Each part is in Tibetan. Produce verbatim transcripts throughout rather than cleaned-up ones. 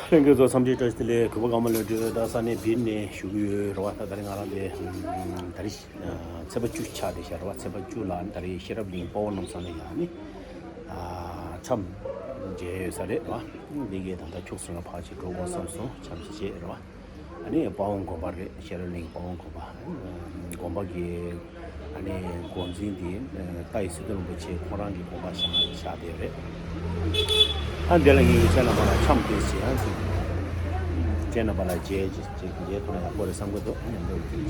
ལྷན་རྒྱས་ཚོ་འཚམས་འདྲི་བཀྲ་ཤིས་བདེ་ལེགས། གུས་པ་སྒང་མ་ལོས་སྒྲོལ། ད་ས་གནས་སྦིར་ནས་ཞུ་གི་ཡོད་རེད་བ། ད་ད་རེས་ང་རང་དེ་ད་རེས་ཚེས་པ་བཅུ་ཆགས་བསྡད་ཤག་རེད་བ། ཚེས་པ་བཅུ་ལ་ད་རེས་ཤེས་རབ་གླིང་དཔའ་བོ་རྣམ་གསུམ་ལ་ཡ་ནི་འཆམ་མཇལ་ཡོད་ས་རེད་བ། འདི་གའི་ད་ལྟ་ཁྱུག་ཙམ་ལ་ཕར་ཅིག་འགྲོ་དགོས་བསམ་སོང་། འཆམ་ཅིག་བྱས་རེད་བ། ཨ་ནི་དཔའ་བོ་དགོན་པ་རེད། ཤེས་རབ་གླིང་དཔའ་བོ་དགོན་པ། དགོན་པ་གི་ཨ་ནི་འགོ་འཛིན་དེ་ཏཱའི་སི་ཏུ་རིན་པོ་ཆེ་ཁོང་རང་གི་དགོན་པ་བཞེངས་བཞག་བསྡད་རེད། ཨ་འདི་ལ་ངས་ཁྱེད་རྣམ་པ་ལ་འཆམ་དེ་བྱེད་ཡང་ཅིག་ཁྱེད་རྣམ་པ་ལ་མཇལ་ཅིག་ཅིག་མཇལ་ཐུབ་ན་ཡག་པོ་རེད་བསམ་གི་འདུག་ཨ་ནི་འདི་ལ་ཅིག་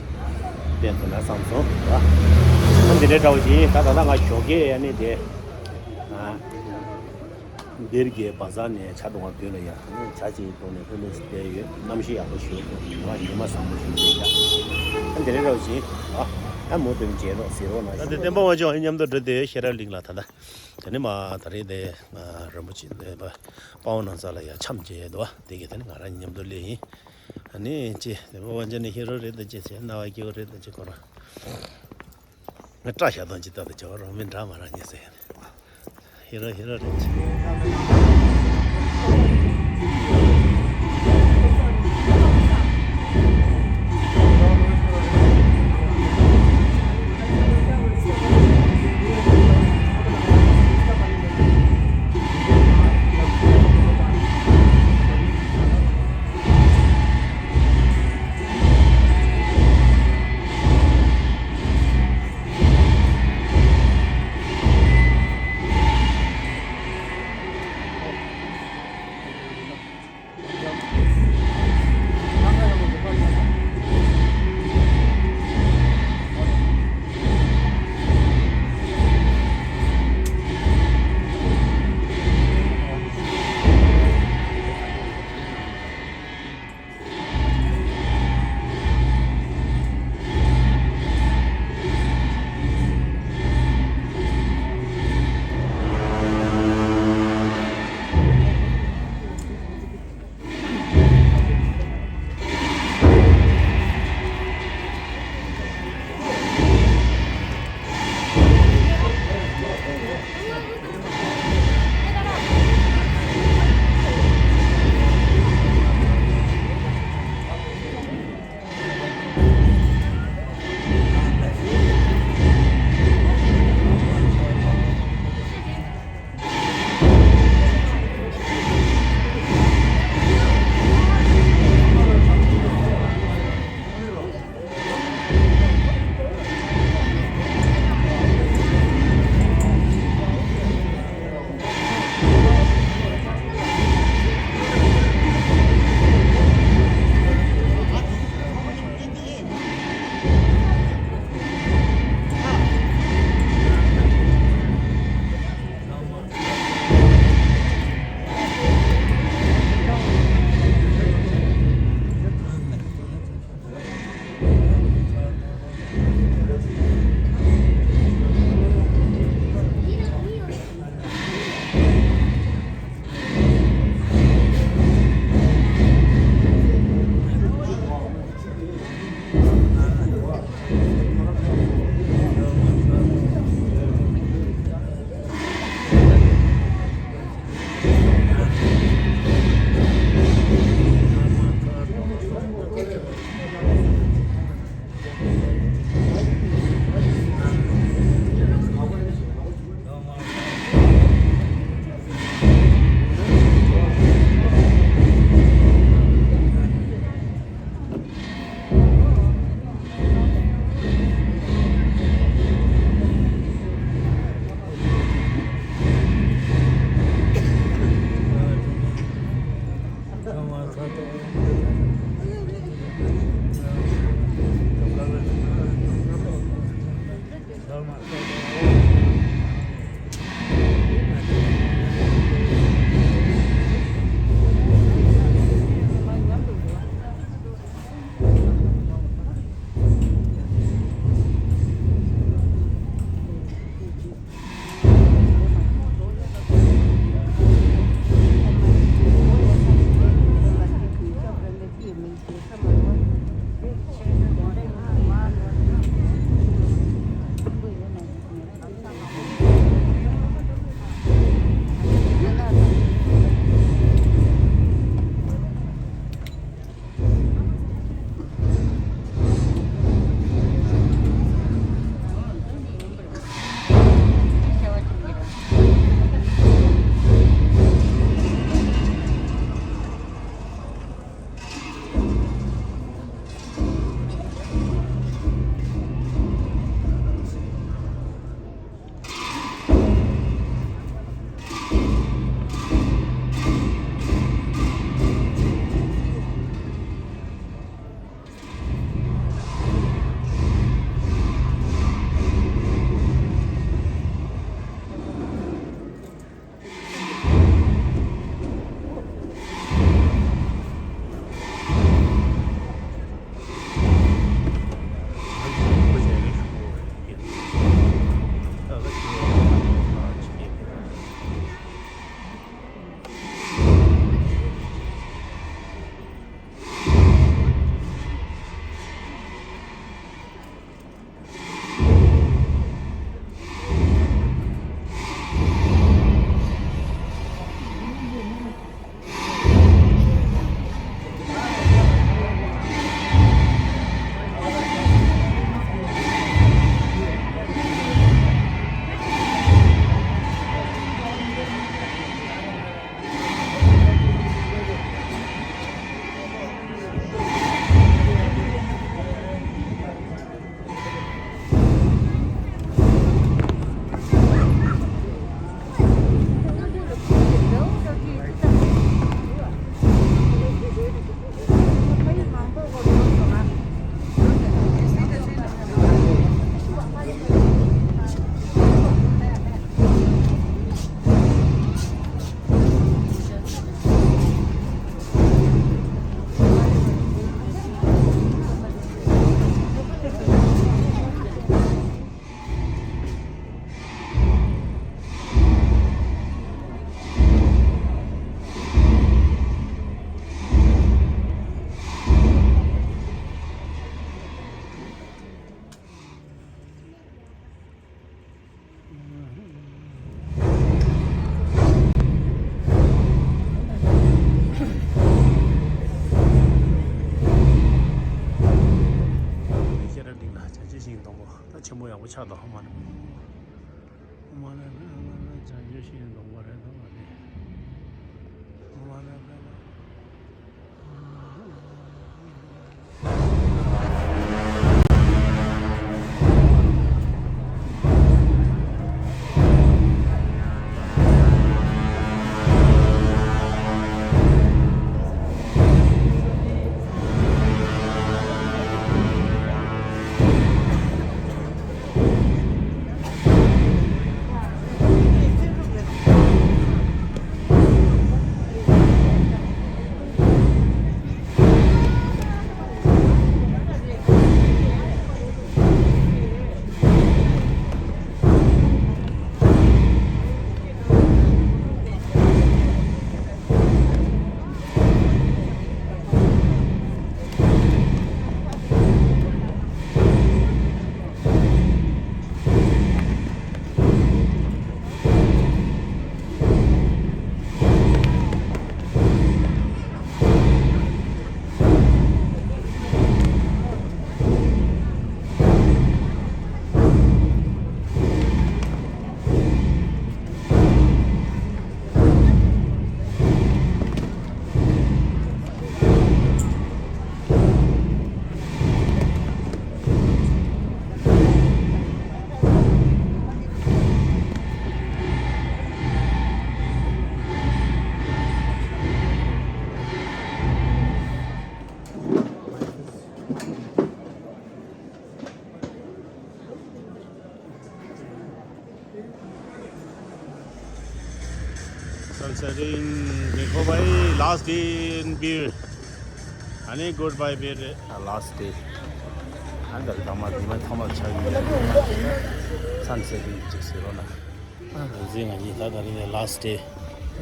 བསྟན་ཐུབ་ན་བསམ་སོང་། ཨ་འདི་འདྲའི་འདྲ་བོ་ཅིག་ཡིན། ད་ད་ལྟ་ང་ཞོགས་ཀས་ཨ་ནི་དེ་ཨ། སྦིར་གྱི་བ་ཛར་ནས་ཇ་འཐུང་བར་མདུན་ལ་ཡ་ཇ་ཅིག་འཐུང་ནས་ལྷོད་ལྷོད་ཅིག་བསྡད་ཡོད། གནམ་གཤིས་ཡག་པོ་ཞིག་འདུག་ཉི་མ་ཉི་མ་བཟང་པོ་ཞིག་འདུག་ཡ། ཨ་དེ་རིང་རོགས་བྱེད་ཨ། ཨ་མུ་མཐུད་མཇལ་རོགས་ཟེར་རོགས་གནང་། ད་དེ་བསྟན་པ་དབང་ཕྱུག་མཉམ་དུ་འགྲོ་དེ་ཤེས་རབ་གླིང་ལ་ད་ལྟ་དེ་ནས་མ་ད་རེས་དེ་རིན་པོ་ཆེ་འདས་པ་དཔའ་བོ་རྣམ་གསུམ་ལ་ཡ་འཆམ་མཇལ་འདུག་བ། དེ་གི་དེ་ནས་ང་རང་མཉམ་དུ་སླེབས་ཡིན། ཨ་ནི་ཅི་བསྟན་པ་དབང་ཕྱུག་ནས་ཤེས་རབ་རེད་ད་ཅི་བྱས་རྣ་བ་སྐྱིད་པོ་རེད་ད་ཅི་ཁོ་རང་། ང་སྐྲ་བཞར་སྟངས་ཅིག་ལྟ་དུས་ཇོ་བོ་རང་མིན་འདྲ་མ་རང་ཉེ་ཟེར། ཧི་རོ་ཧི་རོ་རེད་ཅི། ཡག་པོ་ཆགས་འདུག་ཧ་མ་ནི། ཧ་མ་ནི་བྱང་ཆུབ་ཤིང་སྡོང་པོ་རེད་འདུག་བ་དེ། ཧ་མ་ནི། Sunsetting, Menkhobai, last day in Bir. ཨ་ནི་goodbye Bir རེད། ཨ། last day. ཨ། འདི་ལ་ཐ་མ་ཉི་མ་ཐ་མ་ཆགས་ཡིན། Sunsetting ཅིག་ཟེར་རོགས་གནང་། ཨ། འདི་ང་གཉིས་ད་ད་རིང་ནས་last day།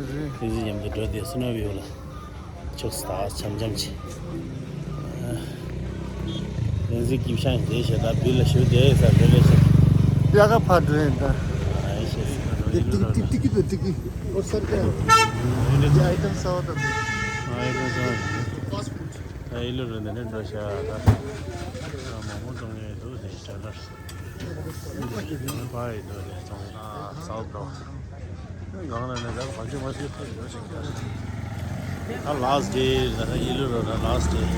རེད། ཁྱེད་ཚོ་མཉམ་དུ་འགྲོ་དེ་སི་ནོ་བིའུ་ལ། ཕྱོགས་སུ་ད་འཆམ་འཆམ་བྱེད། ཨ། ཡང་སྲིད་སྐྱིད་ཤང་རེད་ཤག་ད་བིར་ལ་ཞུ་བསྡད་ས་རེད་ལས་ཤག་ཡ་ག་ཕར་འགྲོ་ཡིན་ད། ཨ་ཡེ་ཤེས། ཏི་ཏི་ཏི་ཏི་ཏི་ཏི། ཨོ་སར་ཏེ། ཨའི་ཊམ་གསར་བ་དང་། ཨའི་ཊམ་གསར་བ། ཨ་ཡི་ལོ་རེ་འདི་ནས་འགྲོ་ཤག་ད་མང་པོ་གཏོང་ཡས་འདུག་དེ་ཊེ་ལར། པ་ཡི་འདུག་དེ་གཏོང་ན་གསར་བ་འགྲོ། གང་ལ་ནི་ད་ག་ཅུ་མ་ཤེས་ཐུབ་ཡོད་ཅིག་ད་last day ད་ཡི་ལོ་རོ་ད་last day།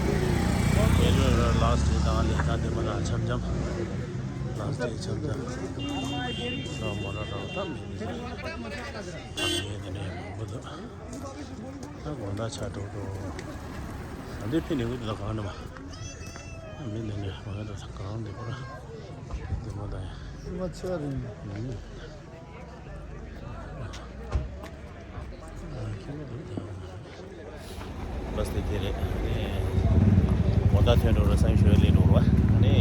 ཡི་ལོ་རོ་last day ད་ལས་ད་དེ་མ་ན་འཆམ་འཆམ། last day འཆམ་འཆམ། ད་མོ་ར་ར་ད་མི་ནི་ད་མི་ནི་མང་པོ་འདུག་ད་དགོང་དག་ཆ་འགྲོ་འགྲོ། ད་འདི་ཕི་ནི་འུ་ད་གང་ནི་མ། མི་ནི་ནི་མ་ད་གང་འདི་པོ་ར། འདི་མོ་ད་ཡ། ང་ཚོ་རིང་། ཨུམ། བྷ་སི་དེ་དེ་རེད། དགོང་དག་ཐོན་འགྲོ་ར་སང་ཞོལ་ལས་འགྲོ་ར། ཨ་ནི་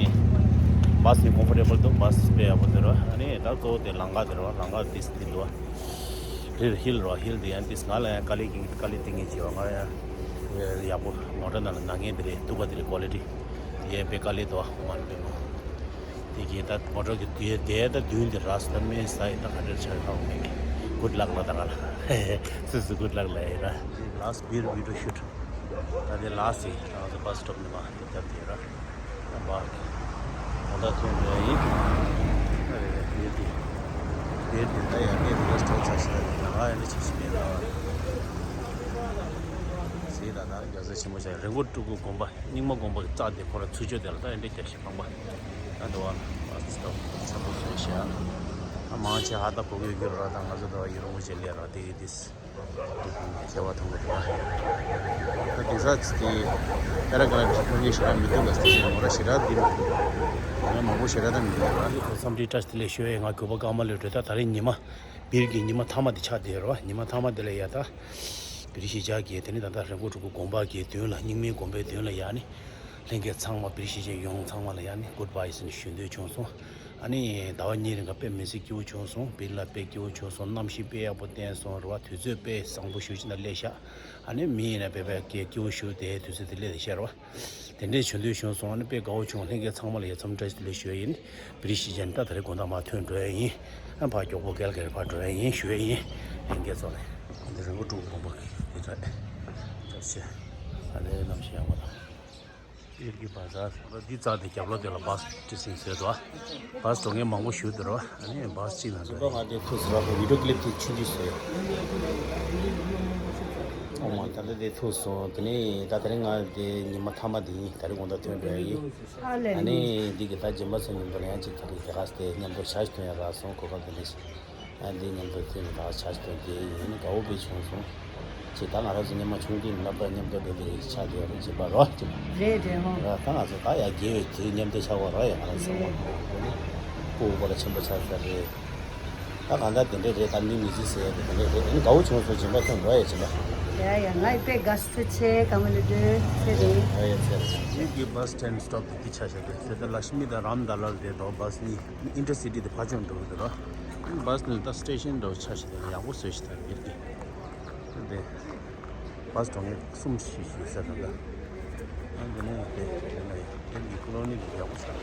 བྷ་སི་ནི་ཀོམ་ཕོར་ཊེ་བལ་འདུག་བྷ་སི་དཔེ་ཡག་པོ་འདུག་ར། ཨ་ནི་ད་གཙོ་བོ་དེ་ལམ་ཁ་དེ་ར། ལམ་ཁ་དེ་དེ་འདུག་བ། རི་ཧིལ་ར། ཧིལ་དེ་ཡང་དེ་ང་ལ་ཡང་དཀའ་ལས་ཀྱིན་དཀའ་ལས་དེ་ངས་བྱེད་བ། ང་ཡང་ཡག་པོ་མོ་ཊ་ནང་ལ་ནང་ངས་དེ་རེད། འདུག་ག་དེ་རེད། ཀོ་ལི་ཊི་ཡས་དཔེ་དཀའ་ལས་འདུག་བ། ང་ལ་དཔེ་མོ། དེ་གིས་ད་མོ་ཊ་གི་དེ་དེ་ད་མདུན་དེ་ར་སི་ད་མེད་ས་ཡི་ད་ག་འདྲ་ཆགས་ཧ་གོ་མེད་གི། good luck ལ་ད་ང་ལ་སུ་སུ་good luck ལ་ཡི་ར། last Bir video shoot ད་དེ་last ཡི་རང་ཚོ་bus stop ནས་མར་དེ་བརྒྱབ་དེ་ར། ད་བར་གི་ད་ཐོན་འདྲ་ཡིན། ད་རེ་རེ་དེ་དེ་དེ་དེ་ད་ཡ་དེ་དེ་rest ཚ་ཞིག་ད་ང་ཡ་ནི་ཆེ་ཞིག་མེད་ད། ཟེར་ད་ད་རྒྱ་ཚ་ཆེན་མོ་ཆགས། རི་མགོ་སྤྲུལ་སྐུ་དགོན་པ། རྙིང་མ་དགོན་པ་གི་རྩ་དེ་ཁོ་ར་ཚུར་ཕྱོགས་དེ་ལ་ད་ཡ་འདྲ་རྒྱ་ཞིག་ཕངས་པ། ད་འདི་བ་ལ་bus stop ཆེན་པོ་བཟོས་ཤག་ད་མང་ཆེ་ཧ་ད་གོ་གི་ཡོད་ར། ད་ང་ཚོ་ད་བ་ཡུལ་ལུང་ཆེ་ལས་ར་དེ་གི་དིས་ཁྱེད་བ་ཐང་གི་འདུག་ད་དེ་ས་དེ་པེ་ར་གི་ལབ་ཁོ་གཉིས་ཞེ་དྲག་མི་འདུག་ལ། དེ་ནས་མོ་ར་ཞེ་དྲག་འདི་མི་འདུག་ང་མང་པོ་ཞེ་དྲག་ད་མི་འདུག་ལ། འཚམས་འདྲི་བཀྲ་ཤིས་བདེ་ལེགས་ཞུ་ཡས། ང་གུས་པ་ཀརྨ་ལོས་འགྲོ། ད་ད་རེས་ཉི་མ་བིར་གྱི་ཉི་མ་མཐའ་མ་དེ་ཆགས་བསྡད་ཡོད་རེད་བ། ཉི་མ་མཐའ་མ་དེ་ལ་ཡ་ད་བིར་གཞིས་ཆགས་ཀྱི་དེ་ནས་ད་ལྟ་རི་མགོ་སྤྲུལ་སྐུ་དགོན་པ་གི་མདུན་ལ། རྙིང་མའི་དགོན་པའི་མདུན་ལ་ཡ་ནི་ལྷན་རྒྱས་ཚང་མ་བིར་གཞིས་ཆགས་ཡོངས་ཚང་མ་ལ་ཡ་ནི་good bye ཟེར་ནས་ཞུ་འདོད་བྱུང་སོང་། ཨ་ནི་ཟླ་བ་གཉིས་རིང་ག་དཔེ་མི་སྲིད་སྐྱིད་པོ་བྱུང་སོང་། བིར་ལ་དཔེ་སྐྱིད་པོ་བྱུང་སོང་། གནམ་གཤིས་དཔེ་ཡག་པོ་བསྟན་སོང་རེད་བ། དུས་ཚོད་དཔེ་བཟང་པོ་ཞེ་ཅིག་ནང་སླེབས་ཤག་ཨ་ནི་མི་ཡིན་ན་དཔེ་དཔེ་སྐྱིད་པོ་ཞེ་པོ་དེ་དུས་ཚོད་དེ་སླེབས་བསྡད་ཤག་རེད་བ། དེ་འདྲས་བྱུང་དུས་བྱུང་སོང་། ཨ་ནི་དཔེ་དགའ་བོ་བྱུང་། ལྷན་རྒྱས་ཚང་མ་ལ་ཡ་འཚམས་འདྲི་བཀྲ་ཤིས་བདེ་ལེགས་ཞུ་ཡ་ཡིན། བིར་གཞིས་ཆགས་ནས་ད་ད་རེས་དགོང་དག་མར་ཐོན་འགྲོ་ཡ་ཡིན། ཨ་ཕར་མགྱོགས་པོ་རྒྱལ་ཁ་རེད། ཕར་འགྲོ་ཡ་ཡིན་ཞུ་ཡ་ཡིན། ལྷན་རྒྱས་ཚོ་ལ། འདི་རི་མགོ་སྤྲུལ་སྐུ་དགོན་པ་གི་འདི་རེད། ཅོག་ཆེ། ད་རེས་གནམ་གཤིས་ཡག་པོ་དང་། གཡུལ་གྱི་བ་ཛར། འདི་རྩ་དེ་རྒྱབ་ལོགས་དེ་ལ་བཱས་ཊི་སི་ཊེ་ཤན་བཟོས་འདུག་བཱས་འགྲོ་མཁན་མང་པོ་ཞིག་འདུག་རོ། ཨ་ནི་བཱས་གཅིག་ནང་དུ། ང་དེ་ཐུག་སོང་རོ། བི་ཌིའོ་ཀི་ལིབ་དེ་ཆུང་ཆུང་བཟོས། ཨོ་མ། ད་ལྟ་དེ་ཐུག་སོང་། དེ་ནས་ད་དེ་རིང་ང་དེ་ཉི་མ་མཐའ་མ་དེ་ཡིན། ད་རིང་དགོང་དག་ཐོན་འགྲོ་ཡ་ཡིན། ཨ་ནི་འདི་གི་ད་སྦྱིན་པ་ཚོ་མཉམ་དུ་ལ་ཡང་ཅིག་ད་རིང་དེ་ག་དེ་མཉམ་དུ་ཇ་ཞིག་འཐུང་ཡ་རག་སོང་། གོ་སྐབས་དེ་འདྲ་ཞིག་ཨ་འདི་མཉམ་དུ་ཐོན་ནས་ད་ཆ་ཞིག་ཐོན་དེ་ཡིན་དགའ་བོ་དཔེ་བྱུང་སོང་། ཅེས་ད་ང་རང་ཚོ་སྔོན་མ་ཆུང་དུས་ནས་སློབ་གྲྭ་མཉམ་དུ་འགྲོ་དེ་རིགས་ཆགས་བསྡད་ཡོད་རེད། སྦྱིན་པ་རོ་ཅེས། རེད་རེད་ཧོ། ད་ང་ཚོ་ད་ཡ་རྒས་པའི་དུས་མཉམ་དུ་ཆགས་པ་རོ། ཡ་ང་རང་ཚོ་སྐུ་པོ་ལ་ཆེན་པོ་ཆགས་ཚར་རེད། ད་གང་ལྟར་དེ་འདྲས་རེད། ད་མི་མི་ཚེ་ཟེར་ཡ་དེ་དེ་འདྲས་རེད། ཨ་ནི་དགའ་བོ་བྱུང་སོང་། སྦྱིན་པ་ཐོན་འགྲོ་ཡ་སྦྱིན་པ། ཡ་ཡ་ང་ཡི་དཔེ་དགའ་སུ་ཆེ་གང་མི་ལ་འདོད་ཚེ་རེད། ཡ་ཡ་ཚེ་རེད། གཡུལ་གྱི་བཱས་ཊེན་སི་ཊོབ་དེ་འདི་ཆ་བཞག་དེ་དེ་ལྟར་ལ་ཤི་མི་དང་རམ་ད་ལ་དེ་འགྲོ་བཱས་གཉིས་ཨིན་ཊར་སི་ཊི་དེ་ཕར་ཕྱོགས་འགྲོ་གི་འདུག་རོ། བཱས་ནི་ད་སི་ཊེ་ཤན་འདྲ་བོ་ཆ་ཞིག་དེ་ལ་ཡག་པོ་བཟོས་ཤིག་ད་ཡིན་གི། དེ་བཱས་འགྲོ་མཁན་གསུམ་ཞིག་ཞིག་ཟེར་ད་ལྟ། ཨ་འདི་ནས་དེ་དེ་ནས་དེ་གི་ཀོ་ལོ་ནི་དེ་ཡག་པོ་ཆགས་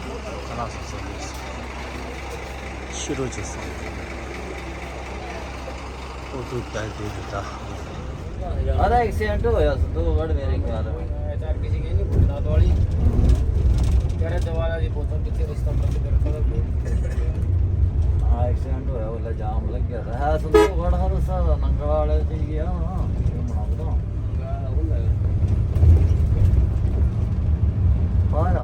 འདུག་ཁ་ལག་སོགས་ཟ་ནས་ཤི་རོ་བྱེད་སོང་། ཨོ་ཏུ་ཏཱ་དེ་རེད་ད། अरे एक्सीडेंट हो गया, संतोषगढ़ मेरे ख्याल में। चार किसी की नहीं, घुटना तोड़ी। तेरे दवारा जी बोतल पीछे रिश्ता बंद कर। हाँ, एक्सीडेंट होया, बोला जाम लग गया था। हाँ, संतोषगढ़ हर सा नंगवाड़े।